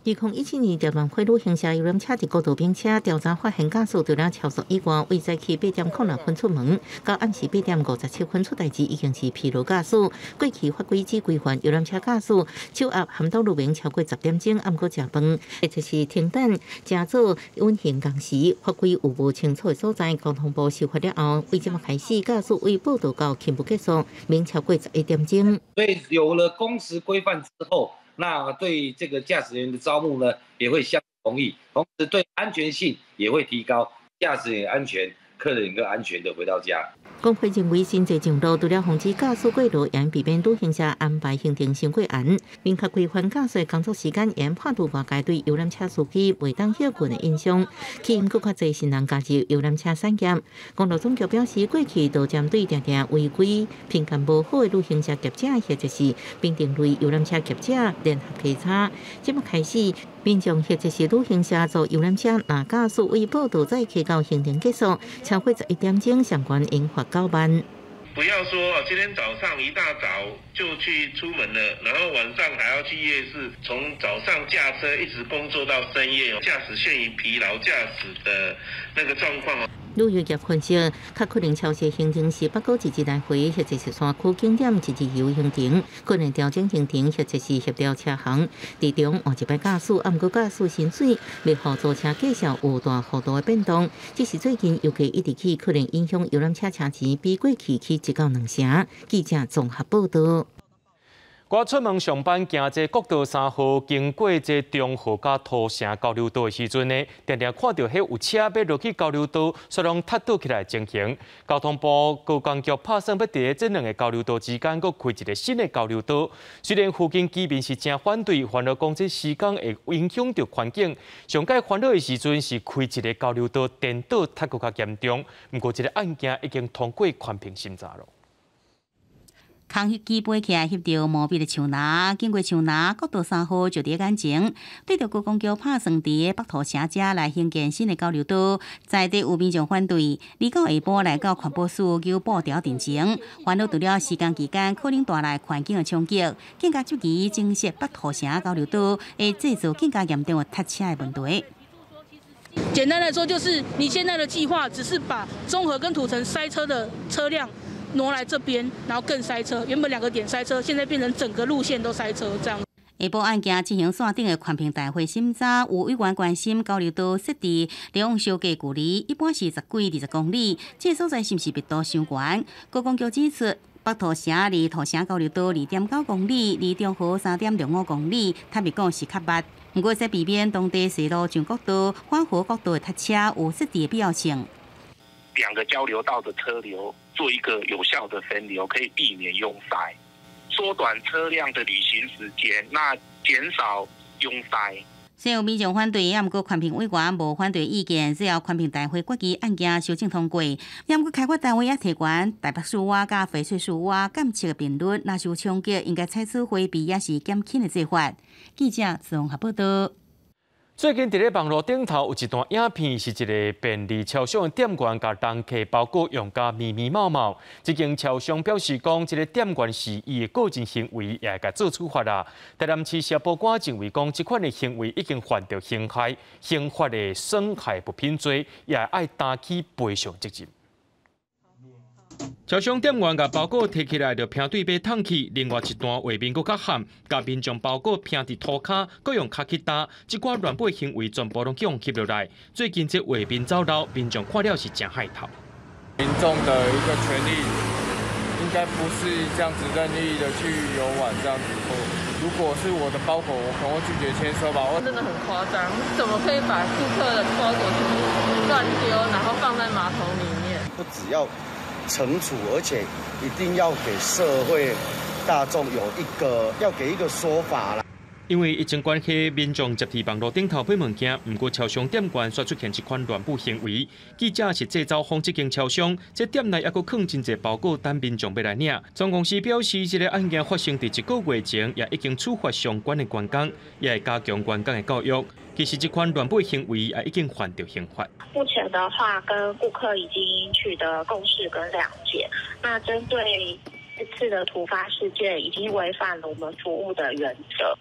2017年台灣會旅行社遊覽車佇國道邊車調查發現，駕駛除了超速以外，為早起8點06分出門，到暗時8點57分出代誌，已經是疲勞駕駛。過去法規只規範遊覽車駕駛手壓含道路面超過10點鐘，毋過食飯，或者是停等、乘坐運行工時，法規有無清楚的所在，交通部修法了後，為這麼開始駕駛為報道到勤務結束，免超過11點鐘。所以有了工時規範之後。那對這個駕駛員的招募呢，也會相容易，同時對安全性也會提高，駕駛員安全，客人更安全的回到家。公會認為新制上路，除了防止駕駛過勞，也避免旅行社安排行程傷過延，明確規範駕駛工作時間，也破除外界對遊覽車司機袂當歇睏的印象，吸引閣較濟新人加入遊覽車產業。公路總局表示，過去都針對定定違規、評鑑無好的旅行社業者，或者是評定類遊覽車業者聯合稽查。這麼開始，民眾或者是旅行社坐遊覽車，若駕駛未報到載客到行程結束，超過11點鐘，相關應罰9萬。不要說今天早上一大早就去出門了，然後晚上還要去夜市，從早上駕車一直工作到深夜，駕駛陷於疲勞駕駛的那個狀況。旅遊業分析，較可能超時行程是北高一日來回，或者是山區景點一日遊行程，可能調整行程，或者是協調車行。佇中換一擺駕駛，毋過駕駛薪水袂予租車價數有大幅度的變動。只是最近油價一直起，可能影響遊覽車車錢比過去起1到2成。記者綜合報導。我出門上班，行這國道三號，經過這中和佮土城交流道的時陣呢，定定看著彼有車欲落去交流道，煞攏踢倒起來的情形。交通部高工局拍算欲佇這兩个交流道之間，閣開一个新的交流道。雖然附近居民是誠反對，煩惱講這施工會影響著環境。上蓋煩惱的時陣是開一个交流道顛倒踢閣較嚴重。毋過這个案件已經通過環評審查囉。空翕機飛起來翕著茂密的樹林，經過樹林，國道三號就佇眼前。對著高公橋拍算佇北土城遮來興建新的交流道，在地有民眾反對。29下晡來到環保署求布條陳情，煩惱除了施工期間可能帶來環境的衝擊，更加質疑增設北土城交流道會製造更加嚴重的塞車的問題。簡單來說，就是你現在的計劃只是把中和跟土城塞車的車輛挪來這邊，然後更塞車。原本兩個點塞車，現在變成整個路線都塞車，這樣。下晡案件進行線頂的環評大會審查，有委員關心交流道設置兩相隔距離，一般是十幾、20公里，這个所在是毋是密度傷懸？高工局指出，北土城離土城交流道2.9公里，離中和3.65公里，坦白講是較密。毋過，這避免當地西路上國道、反河國道的塞車有設置的必要性。兩個交流道的車流做一個有效的分流，可以避免擁塞，縮短車輛的旅行時間，那減少擁塞。雖有民眾反對，也毋過環評委員無反對意見，最後環評大會決議案件修正通過。也毋過開發單位也提懸台北市挖佮翡翠樹蛙監測的頻率，若是有衝擊，應該採取迴避抑是減輕的做法。記者綜合報道。最近佇咧網路頂頭有一段影片，是一个便利超商的店員共人客包裹用甲密密麻麻。這間超商表示講，這个店員是伊的個人行為，也會共做處罰啦。台南市消保官認為講，這款的行為已經犯著刑害，刑法的損害物品罪，也愛擔起賠償責任。超商店員共包裹提起來就拼對欲捅去，另外一段畫面閣較悍，共民眾包裹拼佇塗跤，閣用跤去踏，這寡亂買行為全部攏予翕落來。最近這畫面走漏，民眾看了是誠害頭。民眾的一個權利，應該不是這樣子任意的去遊玩這樣子。如果是我的包裹，我可能會拒絕簽收吧。我真的很誇張，怎麼可以把顧客的包裹全部亂丟，然後放在馬桶裡面？不只要懲處，而且一定要給社會大眾有一個要給一個說法啦。因為疫情關係，民眾集佇網路頂頭買物件，毋過超商店員煞出現這款亂布行為。記者實際走訪這間超商，這店內猶閣囥真濟包裹等民眾欲來領。總公司表示，這个案件發生佇一個月前，也已經處罰相關的員工，也會加強員工的教育。其實這款亂買行為也已經犯著刑法。目前的話，跟顧客已經取得共識跟諒解。那針對這次的突發事件，已經違反了我們服務的原則，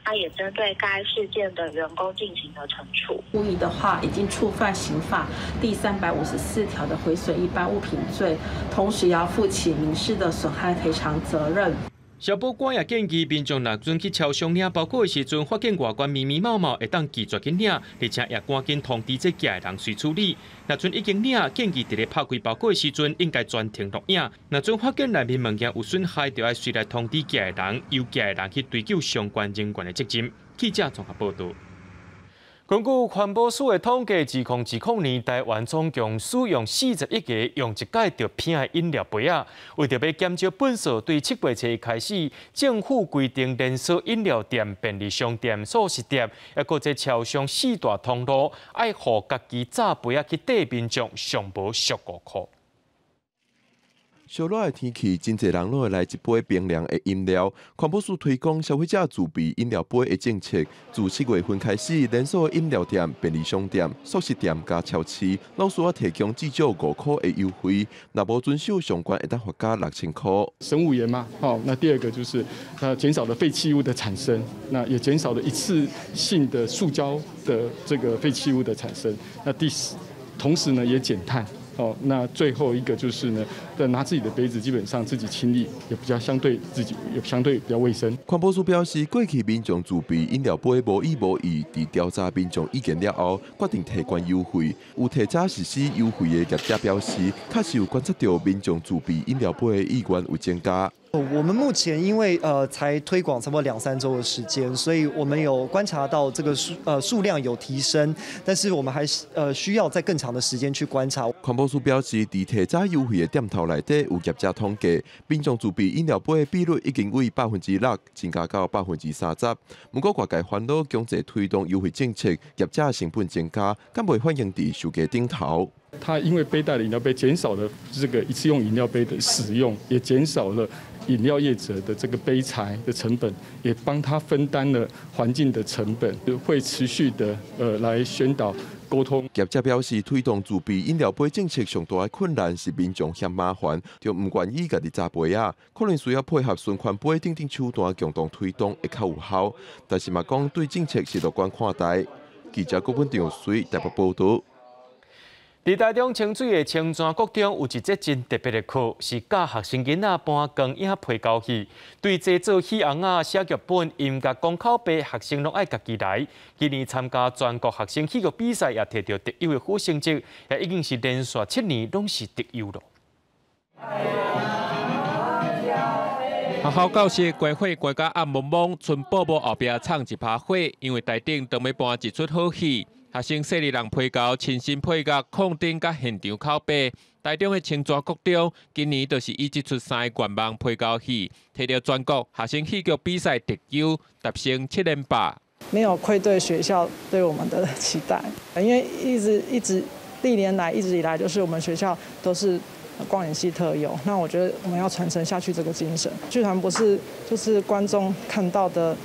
那也針對該事件的員工進行了懲處。故意的話，已經觸犯刑法第354條的毀損一般物品罪，同時也要負起民事的損害賠償責任。消保官也建議民眾若準去超商領包裹的時陣，發現外觀密密麻麻，會當拒絕去領，而且也趕緊通知這寄的人隨處理。若陣已經領，建議佇咧拍開包裹的時陣，應該全程錄影。若陣發現內面物件有損害，就愛隨來通知寄的人，由寄的人去追究相關人員的責任。記者綜合報導。根據環保署的統計，2020年台灣總共使用40億個用一擺就拚的飲料杯仔。為著欲減少糞埽，對7月初開始，政府規定連鎖飲料店、便利商店、速食店，抑閣這超商四大通路，愛予家己紮杯仔去綴民眾，上無俗5箍。燒熱的天氣，真濟人攏會來一杯冰涼的飲料。環保署推廣消費者自備飲料杯的政策，自7月份開始，連鎖飲料店、便利商店、速食店佮超市，攏需要提供至少5箍的優惠。若無遵守相關，會當罰加6000箍。生物鹽嘛，好，那第二個就是它減少了廢棄物的產生，那也減少了一次性的塑膠的這個廢棄物的產生。那第四，同時呢也減碳。哦，那最後一個就是呢，拿自己的杯子，基本上自己清理，也比較相對自己也相對比較衛生。環保署表示，過去民眾自備飲料杯無意無義，佇調查民眾意見了後，決定提懸優惠。有提早實施優惠的業者表示，確實有觀察著民眾自備飲料杯的意願有增加。我們目前因為才推廣差不多兩三週的時間，所以我們有觀察到這個數量有提升，但是我們還是需要再更長的時間去觀察。環保署表示，佇提早優惠的店頭內底有業者統計，民眾自備飲料杯的比率已經為6%增加到30%。毋過外界煩惱強制推動優惠政策，業者成本增加，敢袂反映佇售價頂頭。他因為背帶的飲料杯減少了這個一次用飲料杯的使用，也減少了飲料業者的這個杯材的成本，也幫他分擔了環境的成本，會持續的來宣導溝通。業者表示，推動自備飲料杯政策上大的困難是民眾嫌麻煩，就毋願意家己紮杯仔，可能需要配合循環杯等等手段共同推動會較有效。但是嘛講對政策是樂觀看待。記者郭本長水台北報導。佇台中清水的青山國中有一節真特別的課，是教學生囡仔搬光影皮猴戲。對製作戲尪仔、寫劇本、音樂、講口白，學生攏愛家己來。今年參加全國學生戲劇比賽，也摕著特優的好成績，也已經是連續7年攏是特優咯。學校教室關火關甲暗濛濛，賰寶寶後壁藏一趴火，因為台頂當欲搬一齣好戲。學生細膩人皮猴，親身配樂、控燈佮現場口白。台中的青山國中今年就是以這齣三个願望皮猴戲，摕著全國學生戲劇比賽特優，達成7連霸。沒有愧對學校對我們的期待，因為一直一直歷年來一直以來，就是我們學校都是光影系特優。那我覺得我們要傳承下去這個精神。劇團不是就是觀眾看到的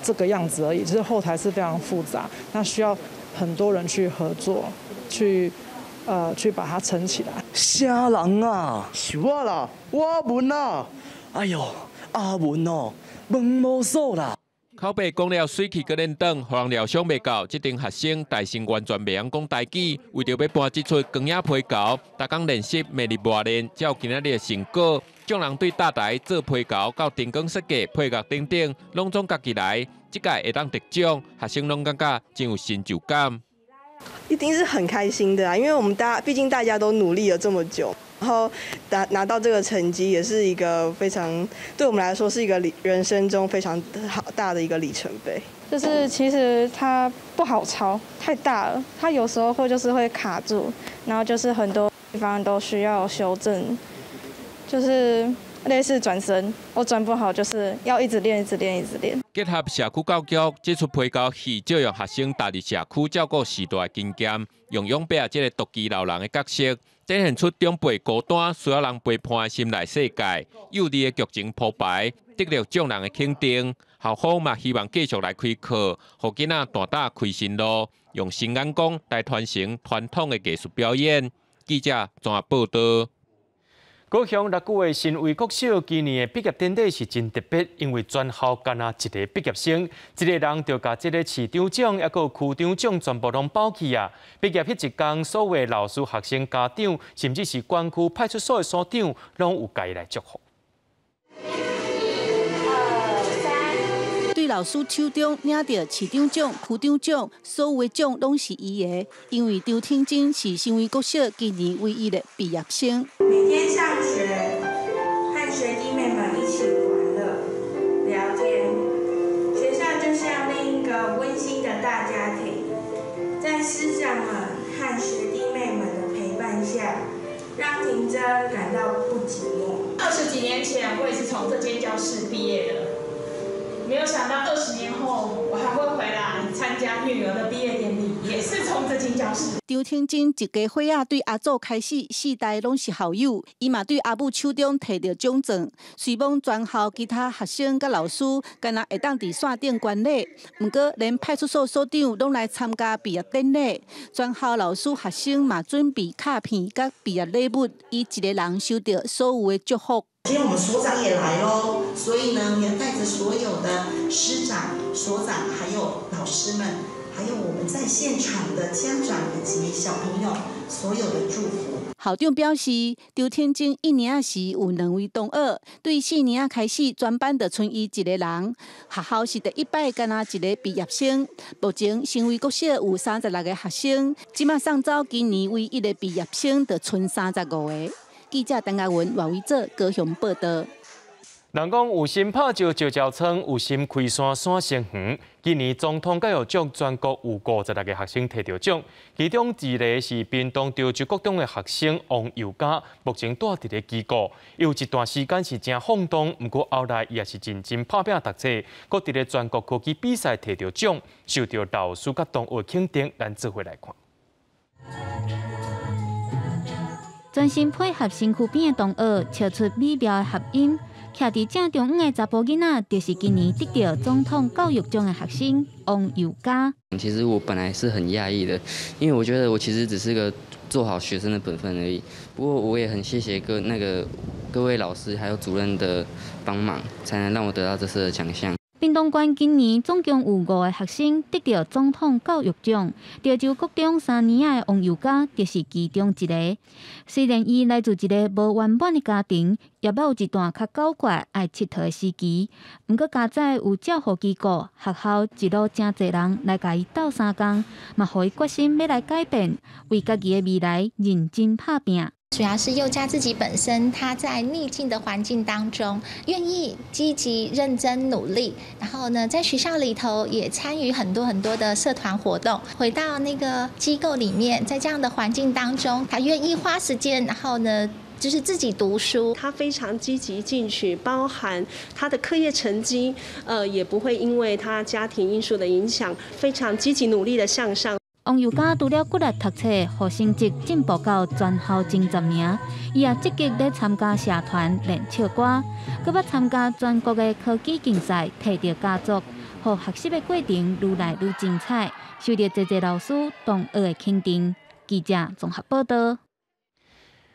這個樣子而已，其實後台是非常複雜，那需要很多人去合作，去把它撐起來。啥人啊？是我啦，我文啊！哎喲，阿文哦，問無數啦。口白講了媠氣閣連轉，予人料想袂到，這陣學生大聲完全袂曉講台語，為著欲搬這齣光影皮猴，逐工練習沒日無練，才有今仔日的成果。眾人對搭台做皮猴到燈光設計、配樂等等，攏總家己來。這屆會當得獎，學生攏感覺真有成就感。一定是很開心的啊，因為我們畢竟大家都努力了這麼久，然後拿到這個成績，也是一個非常對我們來說是一個人生中非常好大的一個里程碑。就是其實它不好抄，太大了，它有時候會就是會卡住，然後就是很多地方都需要修正，就是類似轉身，我轉不好，就是要一直練，一直練，一直練。結合社區教育，這齣皮猴戲借用學生踏入社區照顧時代的經驗，用養伯這個獨居老人的角色，展現出長輩孤單需要人陪伴的心內世界。幼稚的劇情鋪排，得到眾人的肯定。校方嘛希望繼續來開課，予囡仔大膽開新路，用新眼光來傳承傳統的藝術表演。記者綜合報導。高雄六龜的新威國小今年的畢業典禮是真特別，因為全校干焦一個畢業生，一個人就共這个市長獎抑閣區長獎全部攏包去啊！畢業彼一工，所有的老師、學生、家長，甚至是關區派出所的所長，攏有共伊來祝福。對老師手中領著市長獎、區長獎，所有的獎攏是伊的，因為張挺真是新威國小今年唯一的畢業生。每天上學，和學弟妹們一起玩樂、聊天，學校就像另一個溫馨的大家庭，在師長們和學弟妹們的陪伴下，讓婷真感到不寂寞。20幾年前，我也是從這間教室畢業的。沒有想到20年後，我還會回來參加女兒的畢業典禮，也是從這間教室。張挺真一家伙仔對阿祖開始，四代攏是校友，伊嘛對阿母手中摕著獎狀。雖罔全校其他學生佮老師，敢若會當佇線頂觀禮，毋過連派出所所長攏來參加畢業典禮。全校老師、學生嘛準備卡片佮畢業禮物，伊一個人收著所有的祝福。今天我們所長也來嘍，所以呢，也帶著所有的師長、所長，還有老師們，還有我們在現場的家長以及小朋友，所有的祝福。校長表示，張挺真一年仔時有2位同學，對4年仔開始，全班就賰伊一個人。學校是第一擺干焦一個畢業生。目前新威國小有36個學生，這馬送走今年唯一的畢業生，就賰35個。記者陳亞文、賴偉哲高雄報道。人講有心拍石石成窗，有心開山山成園。今年總統教育獎全國有56個學生提著獎，其中一个是屏東潮州國中的學生王宥嘉，目前蹛佇咧基國，有一段時間是誠放蕩，毋過後來伊也是認真拍拚讀冊，閣佇咧全國科技比賽提著獎，受著老師佮同學肯定。咱做伙來看。專心配合身軀邊的同學，笑出美妙的合音。徛佇正中央的查埔囡仔，就是今年得著總統教育獎的學生王宥嘉。其實我本來是很訝異的，因為我覺得我其實只是個做好學生的本分而已。不過我也很謝謝各位老師還有主任的幫忙，才能讓我得到這次的獎項。屏東縣今年總共有5個學生得著總統教育獎，潮州國中3年仔的王宥嘉就是其中一个。雖然伊來自一个無圓滿的家庭，也捌有一段較狡猾、愛𨑨迌的時期，毋過佳哉有照護機構、學校一路誠濟人來共伊鬥相共，嘛予伊決心欲來改變，為家己的未來認真拍拚。主要是宥嘉自己本身，他在逆境的環境當中，願意積極、認真努力，然後呢，在學校裡頭也參與很多很多的社團活動。回到那個機構裡面，在這樣的環境當中，他願意花時間，然後呢，就是自己讀書。他非常積極進取，包含他的課業成績，也不會因為他家庭因素的影響，非常積極努力的向上。王宥嘉除了努力讀冊，予成績進步到全校前10名，伊也積極咧參加社團練唱歌，閣捌參加全國的科技競賽，提著佳作，予學習的過程愈來愈精彩，受著濟濟老師同學的肯定。記者綜合報導。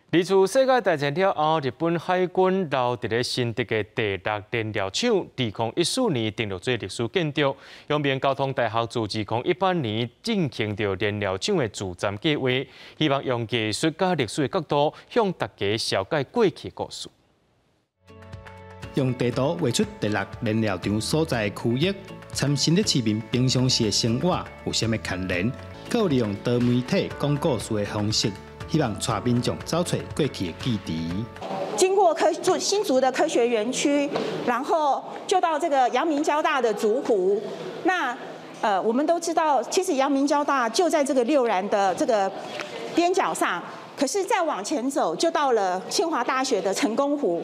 二次世界大戰了後，日本海軍留佇咧新竹的第六燃料廠，2014年登錄做歷史建築。陽明交通大學自2018年進行著燃料廠的駐站計劃，希望用藝術佮歷史的角度，向大家紹介過去故事。用地圖畫出第六燃料廠所在的區域，參新竹市民平常時的生活有啥物牽連，閣有利用多媒體講故事的方式。希望帶民眾找揣過去的記憶。經過新竹的科學園區，然後就到這個陽明交大的竹湖。那我們都知道，其實陽明交大就在這個六燃的這個邊角上。可是再往前走，就到了清華大學的成功湖。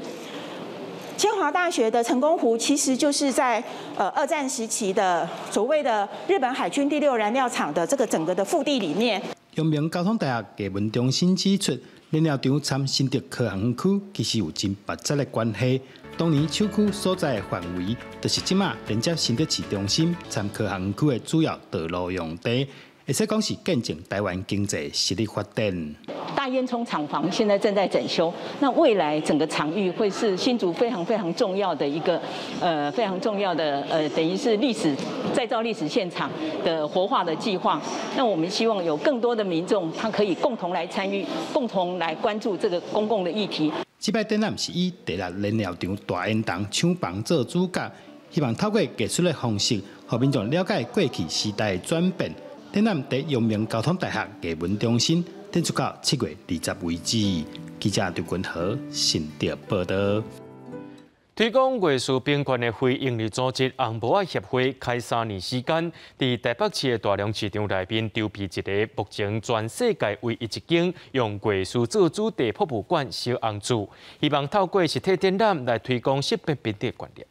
清華大學的成功湖其實就是在二戰時期的所謂的日本海軍第六燃料廠的這個整個的腹地裡面。陽明交通大學藝文中心指出，燃料廠參新竹科學園區其實有真密切的關係。當年廠區所在的範圍，就是這馬連接新竹市中心參科學園區的主要道路用地，會使講是見證台灣經濟實力發展。大煙囪廠房現在正在整修，那未來整個場域會是新竹非常非常重要的一個，非常重要的等於是歷史再造歷史現場的活化的計劃。那我們希望有更多的民眾，他可以共同來參與，共同來關注這個公共的議題。這擺展覽是以第六燃料廠大煙囪廠房做主角，希望透過藝術的方式，予民眾了解過去時代的轉變。展覽佇陽明交通大學藝文中心展出到7月20為止。記者張君豪新竹報導。推廣藝術平權的非營利組織紅帽仔協會開3年時間，佇台北市的大良市場內面籌備一个目前全世界唯一一間用藝術做主題博物館——小紅厝，希望透過實體展覽來推廣性別平等觀念。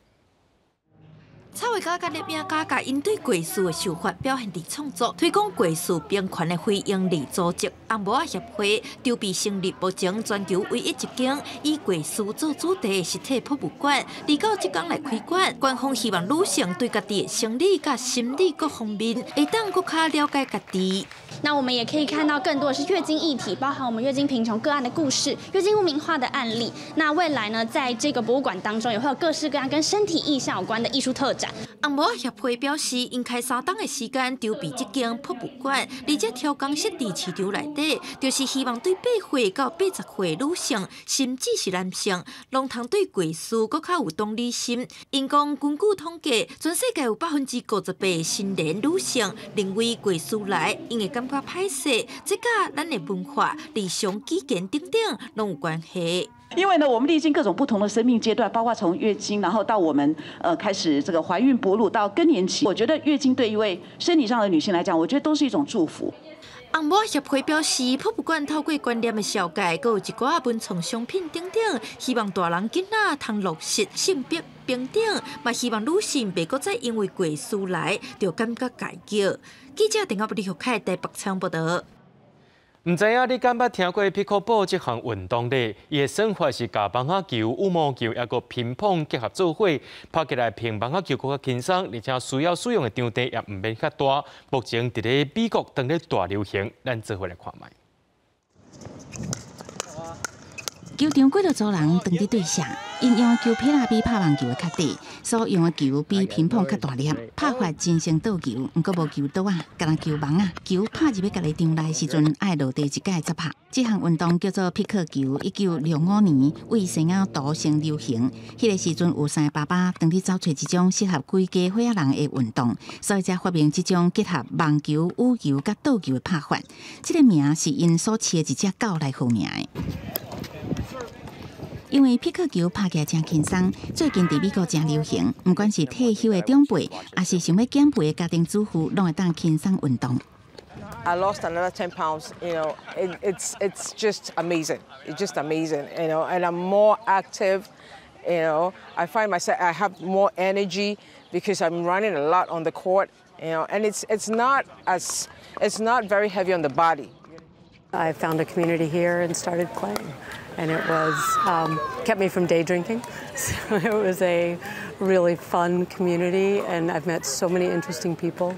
插畫家佮攝影家共𪜶對藝術的想法表現佇創作，推廣藝術平權的非營利組織紅帽仔協會籌備成立目前全球唯一一間以藝術做主題的實體博物館，而到這工來開館，官方希望女性對家己的生理佮心理各方面會當閣較了解家己。那我們也可以看到更多的是月經議題，包含我們月經貧窮個案的故事、月經污名化的案例。那未來呢，在這個博物館當中，也會有各式各樣跟身體意象有關的藝術特展。紅帽仔協會表示，𪜶開3冬的時間籌備這間博物館，而且挑工設佇市場內底，就是希望對8歲到80歲女性，甚至是男性，攏通對藝術閣較有同理心。𪜶講根據統計，全世界有58%成年女性認為月事來，𪜶會感覺歹勢，這佮咱的文化、日常語言等等攏有關係。因為呢，我們歷經各種不同的生命階段，包括從月經，然後到我們開始這個懷孕哺乳到更年期，我覺得月經對一位生理上的女性來講，我覺得都是一種祝福。紅帽協會表示，博物館透過觀念的紹介，閣有一寡文創商品等等，希望大人囡仔通落實性別平等，嘛希望女性袂閣再因為過事來就感覺家己。記者鄧阿布李玉凱台北採訪報導。毋知影你敢捌聽過 Pickleball 這項運動咧？伊的算法是共網仔球、羽毛球抑閣乒乓結合做伙，拍起來比網仔球閣較輕鬆，而且需要使用的場地也毋免遐大。目前佇咧美國當咧大流行，咱做伙來看覓。球場幾若組人當佇對射，𪜶用的球拍仔比拍網球的較短，所用的球比乒乓較大粒，拍法真像桌球，毋過無球桌仔，敢若球網仔，球拍入去家己場內時陣，愛落地一擺才拍。這項運動叫做匹克球，1965年對西雅圖先流行。彼個時陣有三個爸爸當佇走揣一種適合規家伙仔人的運動，所以才發明這種結合網球、羽球佮桌球的拍法。這個名是𪜶所飼的一隻狗來號名的。因為匹克球拍起來誠輕鬆，最近佇美國誠流行。毋管是退休的長輩，抑是想欲減肥的家庭主婦，攏會當輕鬆運動。 I lost another 10 pounds. It's just amazing. It's just amazing, and I'm more active. I find myself, I have more energy because I'm running a lot on the court, and it's not very heavy on the body. I found a community here and started playing, and it was kept me from day drinking. So it was a really fun community, and I've met so many interesting people.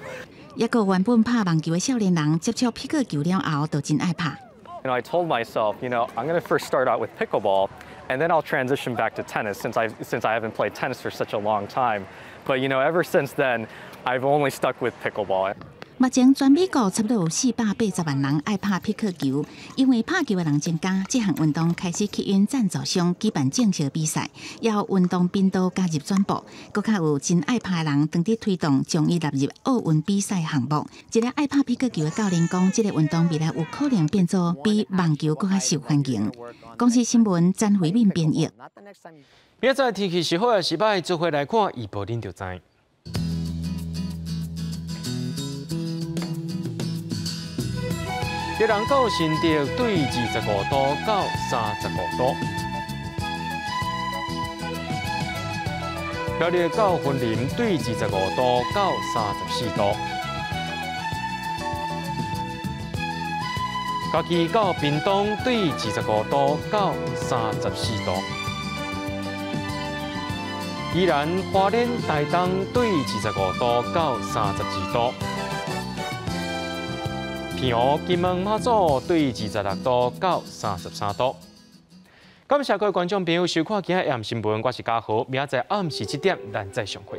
抑閣原本拍網球的少年人接觸匹克球了後，就真愛拍。 I told myself, I'm going to first start out with pickleball, and then I'll transition back to tennis since I haven't played tennis for such a long time. But ever since then, I've only stuck with pickleball. 目前全美國差不多有480萬人愛拍匹克球，因為拍球的人增加，這項運動開始吸引贊助商舉辦正式比賽，也有運動頻道加入轉播，閣較有真愛拍的人當佇推動將伊納入奧運比賽項目。一個愛拍匹克球的教練講，這個運動未來有可能變做比網球閣較受歡迎。公視新聞詹慧敏編譯。明仔載天氣是好抑是䆀，做伙來看預報，恁就知。基隆到新竹對25度到35度，苗栗到雲林對25度到34度，嘉義到屏東對25度到34度，宜蘭花蓮台東對25度到32度。澎湖、金門、馬祖對26度到33度。感謝各位觀眾朋友收看今仔暗新聞，我是嘉豪，明仔載暗時7點，咱再相會。